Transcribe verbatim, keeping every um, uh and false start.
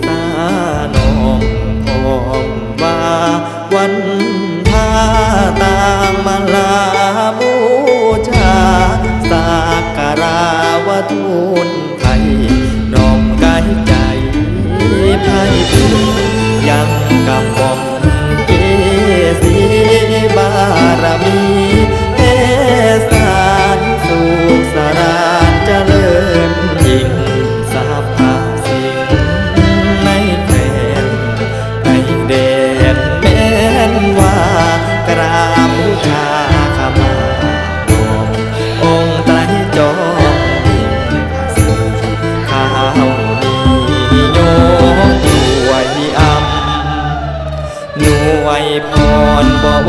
สาน้องพองว่าวันพาต่างมาลาบูชา สักการะว่าทูลไทย น้อมกายใจไพบูลย์ยังกำมองเกศีบารมี เทศานสุขสรานเจริญยิ่ง สรรพสิ่งในแคว้นในแดนแม้นว่า กราบบูชาขมาน้อมองค์ไตรจอมยิ่ง ข้าวนี้ยกถ้วยอำ หน่วยพรบ่